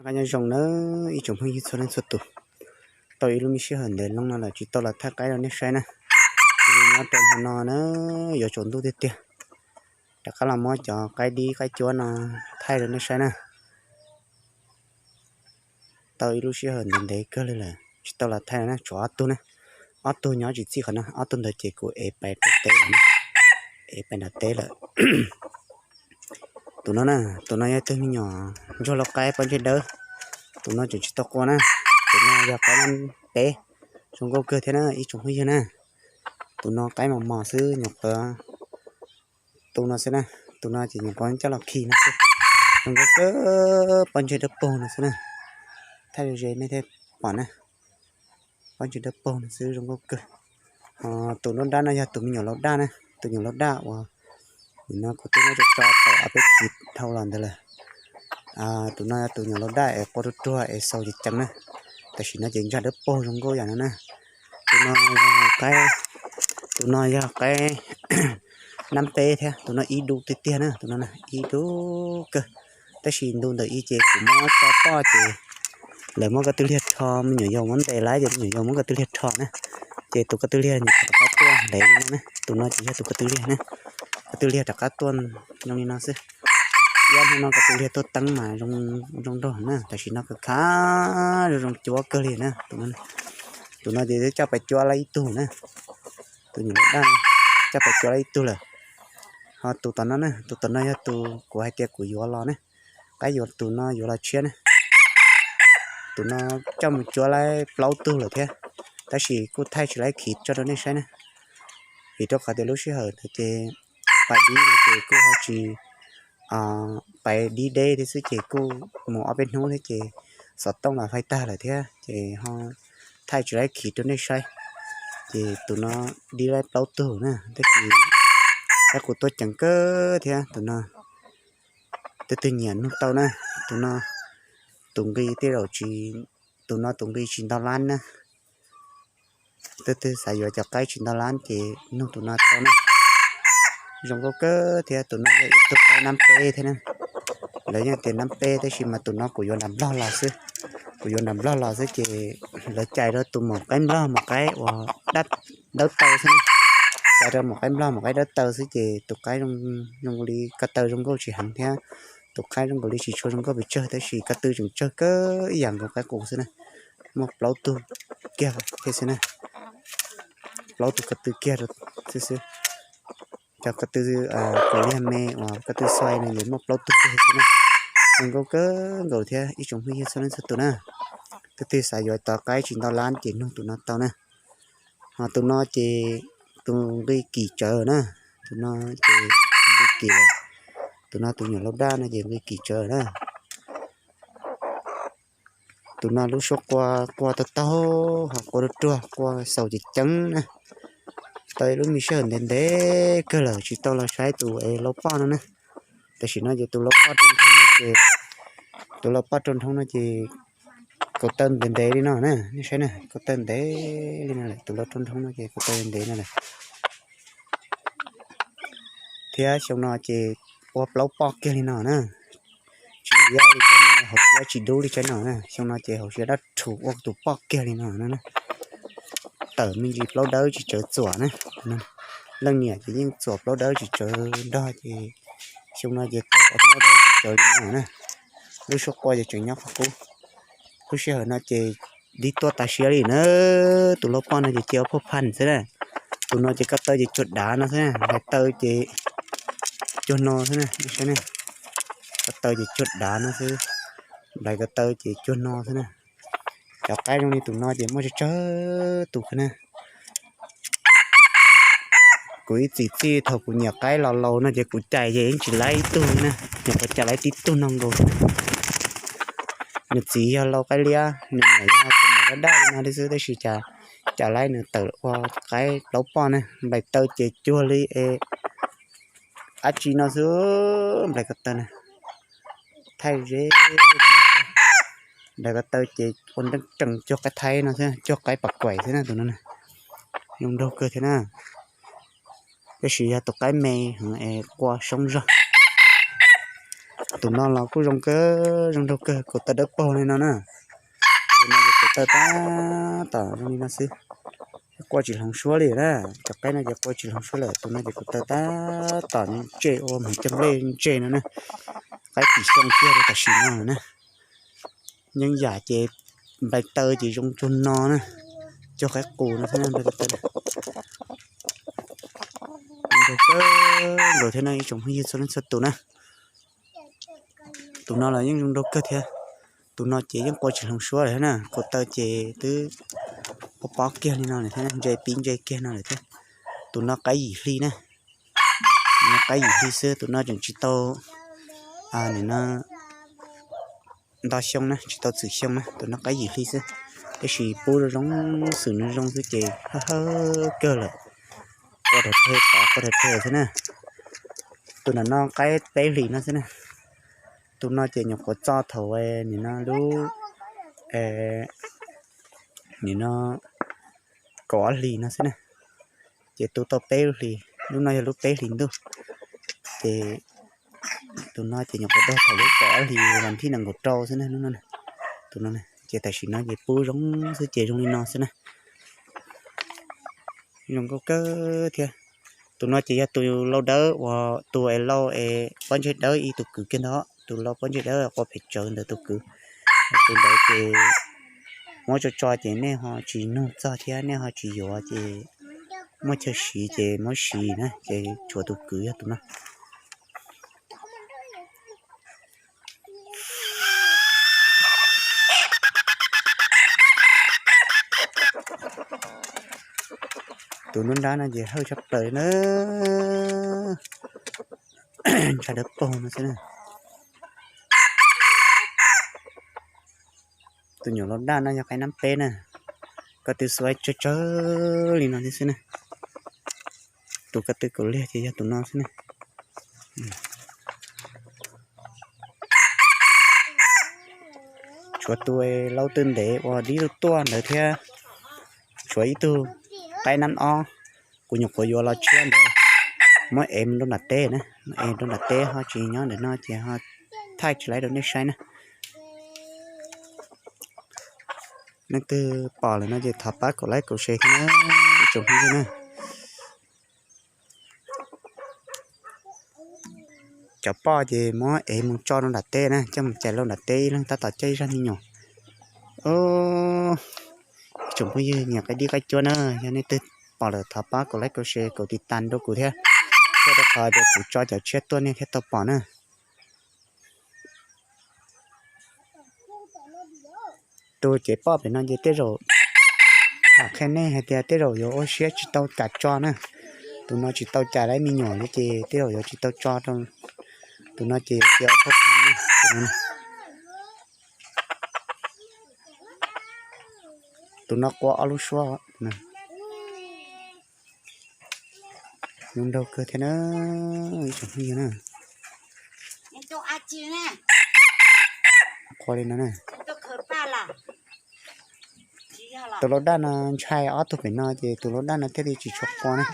Nyob zoo na ib tsoom phooj ywg txhua leej txhua tus, tau ib lub me sij hawm ntev loo no lawm tsis tau los thaij qaib rau nej saib na. Tus nyob rau hmo no na, yuav tsaus ntuj tiag tiag, rov qab los muab cov qaib dib qaib cuab no thaij rau nej saib na. Tau ib lub sij hawm ntev ntev kawg li lawm tsis tau los thaij na, tshuav ob tug na. Ob tug nyob tsis txij qhov no, ob tug ntawd ces kuv ev pais rau teb lawm, ev pais nram teb lawm. Tus no na, tus no yog tug me nyuam ntsuag lau qaib pob ntseg dawb. Tus no tseem tsis tau qua na. Tus no yog qaib nab peb, zoo nkauj kawg thiab na ib tsoom phooj ywg na. Tus no qaib mos mos xwb, nyuam qhuav tu no xwb na. Tus no ces nyuam qhuav coj los khi no xwb, zoo nkauj kawg, pob ntseg dawb paug no xwb na. Thaij ze nej thiaj pom na, pob ntseg dawb paug no xwb, zoo nkauj kawg. Tus nruab nrab no yog tus me nyuam lau daj na, tus nyuam lau daj uas nim no kuv twb muab tso tso tau ob peb khi dhau los ntawd lawm. Tus no yog tus nyuam lau daj es qua ruag ruag es xaus ceev ceev na, tam sim no ces ntsag dawb paug zoo nkauj yam no na. Tus no yog qaib, tus no yog qaib nab peb thiab, tus no ib dub tiag tiag na, tus no ib dub kawg. Tab sis ntu ntawm ib ces kuv muab tso poj ces lawv muab ko tw liag rho, me nyuam yaus muab ntes lawm ces me nyuam yaus muab ko tw liag rho na, ces tus ko tw liag nyuam qhuav rov qab tuaj ntev li no na. Tus no ces yog tus ko tw liag na, ko tw liag rov qab tuaj zoo li no xwb. Ib ob hnub no ko tw liag tuaj teeb mas zoo nraug na, tam sim no khav zoo zoo cuab kawg li na. Tus no ces twb coj pais cuab lawm ib tug na, tus nyuam lau daj coj pais cuab lawm ib tug lawm. Ho tus tom no na, tus tom no yog tus kuv hais tias kuv yuav los ne, qaib yuav tus no yuav los tshiab ne. Tus no coj mus cuab lawm plaub tug lawm thiab, tab sis kuj thaij tsis laib khiv tso rau nej saib ne. Vim rau qhov tias lub sij hawm ntawd ces pais dib no ces kuj ho tsis, pais dib deb thiab xwb ces kuj mus ob peb hnub thiab ces xov tooj los faib tag lawm thiab ces ho thaij tsis laib khiv rau nej saib. Ces tus no dib lawm plaub tug na, tab sis kuj tuaj ceev kawg thiab tus no. Tus twg nyiam nug tau na, tus no tus nqi tej zaum tsis, tus no tus nqi tsis ntau lab na. Tus twg xav yuav cov qaib tsis ntau lab ces nug tus no tau na. Zoo nkauj kawg thiab, tus no yog ib tug qaib nab peb thiab na. Lawv yeej tias nab peb tab sis mas tus no kuv yuav nram Nplog los xwb. Kuv yuav nram Nplog los xwb ces lawv cais rau tus maum qaib Nplog maum qaib uas dawb taw xwb na. Cais rau maum qaib Nplog maum qaib dawb taw xwb ces tus qaib zoo nkaus li ko taw zoo nkauj tsis heev thiab, tus qaib zoo nkaus li tsis tshua zoo nkauj pes tsawg tab sis ko tw tseem tsawg kawg ib yam nkaus qaib qus xwb na. Muaj plaub tug kiag thiab xwb na, plaub tug ko tw kiag xwb xwb. Cov ko tw kuv liag me uas ko tw xais no ces muaj plaub tug kiag xwb na. Zoo nkauj kawg nkaus thiab ib tsoom phooj ywg txhua leej txhua tus na. Tus twg xav yuav cov qaib tsis ntau lab ces nug tus no tau na. Ho tus no ces tus nqi kim tsawv na, tus no ces nqi kim, tus no tus nyuam lau daj no ces nqi kim tsawv na. Tus no lub suab qua, qua tau taug, ho qua ruag ruag, qua xaus ceev ceev na. Tau ib lub me sij hawm ntev ntev kawg lawm tsis tau los saib tus es lau poj no na. Tam sim no ces tus lau poj rau nthoob no ces, tus lau poj rau nthoob no ces kaus taw ntev ntev li no na, nej saib na, kaus taw ntev li no lawm, tus lau rau nthoob no ces kaus taw ntev no lawm. Thiab xyoo no ces ua plaub poj kiag li no na. Tsis liab li tsaib no, hauv siab tsis dub li tsaib no na, xyoo no ces hauv siab dab rhuv ua tus poj kiag li no na. Tawm me ntsis plaub dawb tsis tsawv txuam na. Leej niam ces yeej txuam plaub dawb tsis tsawv nrog ces xyoo no ces tawm ua plaub dawb tsis tsawv li no na. Lub suab qua ces tseem nyob qhov qub. Lub sij hawm no ces dib tuaj tas siab li na. Tus lau poj no ces cia ua phuaj phaj xwb na. Tus no ces ko taw ces cuag dav no xwb na, nplaim taw ces cuag no xwb na, saib na. Ko taw ces cuag dav no xwb, nplaim ko taw ces cuag no xwb na. Cov qaib zoo li tus no ces muaj tsawg tsawg tus kawg na. Kuv ib txwm txij thaum kuv nyiam qaib los laus no ces kuv cais ces yeej tsis laib ib tug li na, nyuam qhuav cais laib tib tug no nkaus. Nws txiv yog lau qaib liab, nws niam yog tus maum daj daj li no li xwb tab sis cas cais laib nws tawm ua qaib plaub poj na, nplaim taw ces cuag li es dab tsi no xwb, nplaim ko taw na. Thaij ze, nplaim ko taw ces ua nreej rees cuag qaib thaib no xwb, cuag qaib pas kuais xwb na tus no na. Zoo nraug kawg thiab na. Tab sis yog tus qaib me heev es qua soob zog. Tus no los kuj zoo kawg, zoo nraug kawg, kaus taw dawb paug li no na. Tus no ces kaus taw tab tom zoo li no xwb, quaj tsis hloov suab li na. Cov qaib no ces quaj tsis hloov suab lawm, tus no ces kaus taw tab tom ntse ua hmoov cog nplej ntse no na. Qaib tim xyoo kiag rau tam sim no na. Yeej yam ces nplaim taw ces zoo cuag no na, cuag qaib qus no thiab na. Nraug kawg nkaus thiab no ib tsoom phooj ywg txhua leej txhua tus na. Tus no los yeej zoo nraug kawg thiab. Tus no ces yeej quaj tsis hloov suab lawm thiab na, kaus taw ces twb pob pob kiag li no lawm thiab, ntse pib ntse kiag no lawm thiab. Tus no qaib yim hli na, tus no qaib yim hli xwb, tus no tseem tsis tau, nim no nto xyoo na, tsis tau txwm xyoo na, tus no qaib yim hli xwb. Tab sis pub zoo zoo xwm zoo zoo xwb ces hawb hawb kawg lawm, quaj rau rhe tod quaj rau rhe thiab na. Tus no no qaib peb hlis no xwb na. Tus no ces nyuam qhuav txo thaum nim no lub, nim no kaum ob hlis no xwb na. Ces tu tau peb lub hlis, lub no yog lub peb hlis ntuj. Ces tus no ces nyuam qhuav daug thaum lub kaum ob hlis vas thib nees nkaum rau xwb na, lub no. Tus no ces tam sim no ces pub zoo xwb ces zoo li no xwb na. Zoo nkauj kawg thiab. Tus no ces yog tus lau dawb uas tus es lau es pob ntseg dawb ib tug kwv kiag ntag, tus lau pob ntseg dawb qua phem tsawv ntawd tus kwv. Tus ntawd ces muab tso tso ces nej ho tsis nug txog thiab nej ho tsis yuav ces muaj chaw siv ces muab siv na, ces tshuav tus kwv yog tus no. Tus nruab nrab no ces hawj tshaj plaws na, ntshai dawb paug no xwb na. Tus nyuam lau daj no yog qaib nab peb na, ko tw xuav tsawg tsawg li no thiab xwb na. Tus ko tw kaum liag ces yog tus no xwb na. Tshuav tus lau twj ntev uas dib lug tuaj ntawd thiab. Tshuav ib tug qaib nab ob, kuv nyuam qhuav yuav los tshiab ntawd, muab ev mus rau nram teb na, ev rau nram teb ho tsis nyob ntawm no ces ho thaij tsis laib rau nej saib na. Leej twg pom lawm no ces thov pab kaum like kaum share thiab na, ib tsoom phooj ywg na. Cov poj ces muab ev mus tso rau nram teb na, coj mus cais lauj nram teb ib leeg tab tom coj ib zaj me nyuam. Ib tsoom phooj ywg nyiam qaib dib qaib cuab na, yog nej twg pom lawm thov pab kaum like kaum share kaum tiv tas rau kuv thiab, thiaj rau qhov tias kuv tso cov tshiab tuaj nej thiaj tau pom na. Tus cev poj pem no ces tej zaum tham qhia nej hais tias tej zaum yuav ua siab tsis tau cas tso na. Tus no tsis tau cas laib me nyuam li ces tej zaum yuav tsis tau tso rau. Tus no ces cia ua phauj pha na. Tus no qua ob lub suab. Zoo nraug kawg thiab na, ib tsoom phooj ywg na. Qua li no na. Tus lau daj no ntshai ob tug pem no ces tus lau daj no thiaj li tsis tshua qua na.